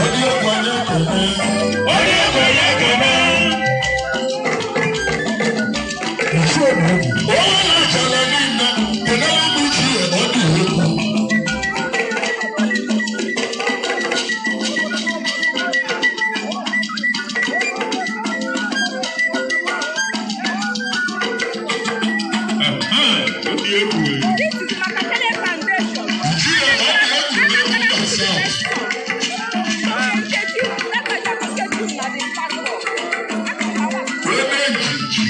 Onye kwanye kene. Onye kwenye kene. Ichie na-egwu. Onye na-achala niile, kenere m ichie ọ dị egwu. Ọ dị egwu. This is Makakele Foundation. Ichie ọ dị egwu n'egwu na South. Wee mee njiji.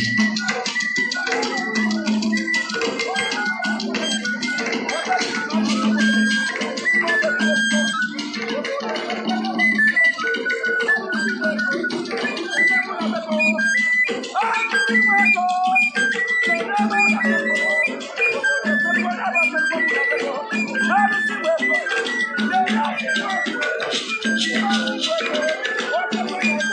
Ọ dị egwu. Ichie ọ dị egwu n'egwu na South. Wee mee njiji. Ichie ọ dị egwu n'egwu.